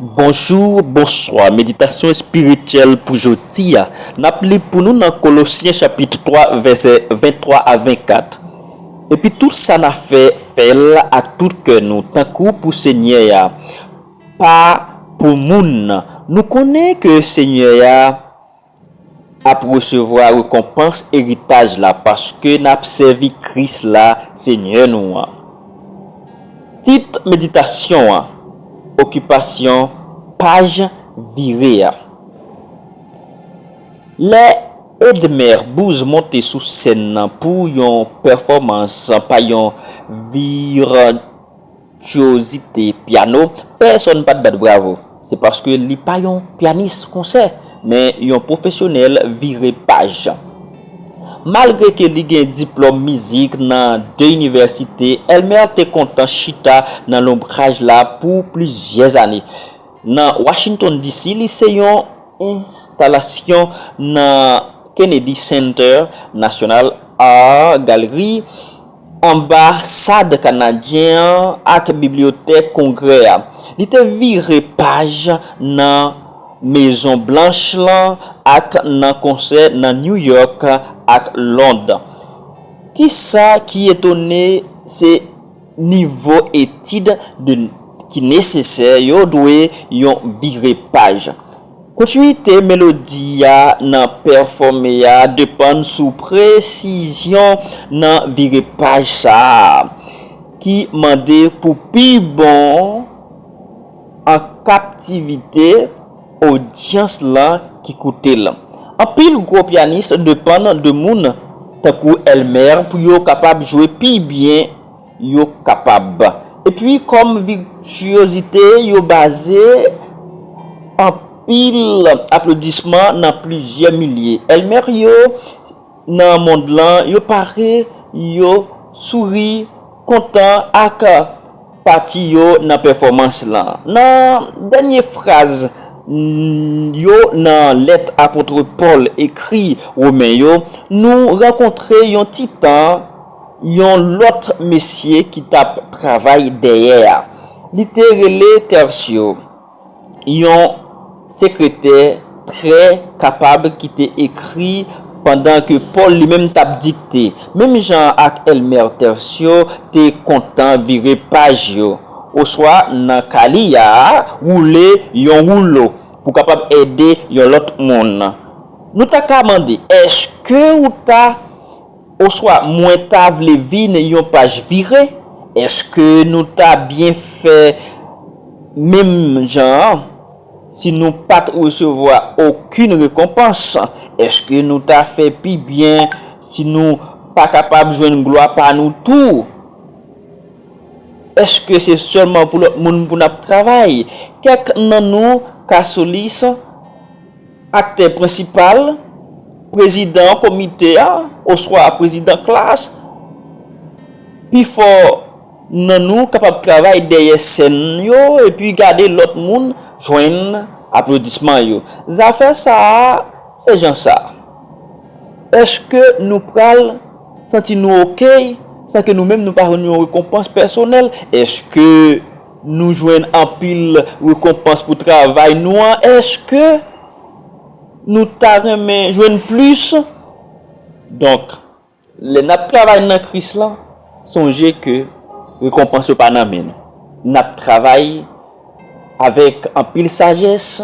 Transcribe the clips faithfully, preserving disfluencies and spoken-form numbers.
Bonjou, bonswa. Meditasyon espirityèl pou jodi a. N ap li pou nou nan Kolosyen chapit twa, vèsè venntwa a vennkat. Epi tout sa n ap fè, fè l ak tout kè nou, tankou pou Senyè a, pa pou moun. Nou konnen ke Senyè a ap resevwa rekonpans eritaj la, paske n ap sèvi Kris la, Senyè nou an. Tit meditasyon an, okipasyon, paj vire a. Lè Edmer Bouz monte sou sèn nan pou yon pèfòmans pa yon virtyozite pyano, pèsonn pa t bat bravo. Se paske li pa yon pyanis konsè, men yon pwofesyonèl vire paj. Malgre ke li gen diplòm mizik nan de inivèsite, Elmer te kontan chita nan lonbraj la pou plizyè ane. Nan Washington D C, li se yon enstalasyon nan Kennedy Center, National Art Gallery, Anbasad Kanadyen an ak Bibliyotèk Kongrè a. Li te vire paj nan Mezon Blanch lan ak nan konsè nan New York ak Lond. Kisa ki etone se nivo etid de, ki nesesè yo dwe yon vire paj. Kontinite melodi a nan pèfòme a depann sou presizyon nan vire paj sa a, ki mande pou pi bon an kaptivite odyans lan ki koute l. Anpil gwo pyanis depann de moun tankou Elmer pou yo kapab jwe pi byen yo kapab. Epi, kòm vityozite yo baze anpil aplodisman nan plizyè milye, Elmer yo nan mond lan, yo pare, yo souri, kontan ak pati yo nan pèfòmans lan. Nan dènye fraz, mm, yo nan lèt apot Pòl ekri Women yo, nou rankontre yon titan, yon lòt mesye ki t ap travay dèyè a. Li te rele Tertio, yon sekretè trè kapab ki te ekri pandan ke Pòl li menm t ap dikte. Menm jan ak Elmer, Tertio te kontan vire paj yo, oswa nan ka li a, woule yon woulo pou kapab ede yon lòt moun. Nou ta ka mande, èske ou ta, oswa mwen ta vle vin yon paj vire? Èske nou ta byen fè menm jan an si nou pa t resevwa okenn rekonpans? Èske nou ta fè pi byen si nou pa kapab jwenn glwa pa nou tou? Èske se sèlman pou lòt moun pou n ap travay? Kèk nan nou ka solis, aktè prensipal, prezidan komite a, oswa prezidan klas. Pifò nan nou kapab travay dèyè sèn yo epi gade lòt moun jwenn aplodisman yo. Zafè sa a, se jan sa. Èske nou pral santi nou oke san ke nou menm nou pa jwenn yon rekonpans pèsonèl? Èske nou jwenn anpil rekonpans pou travay nou an? Èske nou ta renmen jwenn plis? Donk, lè n ap travay nan Kris lan, sonje ke rekonpans yo pa nan men nou. N ap travay avèk anpil sajès,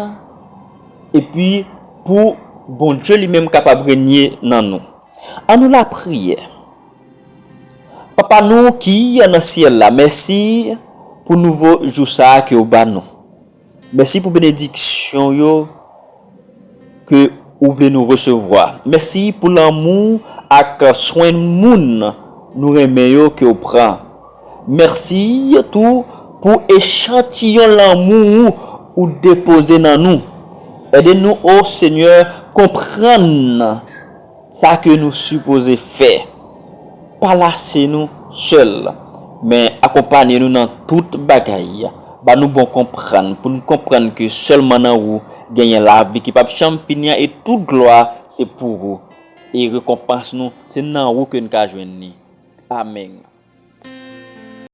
epi pou Bondye li menm kapab renye nan nou. Annou lapriyè. Papa nou ki nan syèl la, mèsi pou nouvo jou sa a ke w ba nou. Mèsi pou benediksyon yo ke ou vle nou resevwa. Mèsi pou lanmou ak swen moun nou renmen yo ke w pran. Mèsi tou pou echantiyon lanmou ou depoze nan nou. Ede nou, o Senyè, konprann sa ke nou sipoze fè. Pa lase nou sèl, men akonpanye nou nan tout bagay. Ba nou bon konprann, pou nou konprann ke sèlman nan ou genyen lavi ki p ap janm fini an, e tout glwa se pou ou. E rekonpans nou, se nan ou ke n ka jwenn li. Amèn.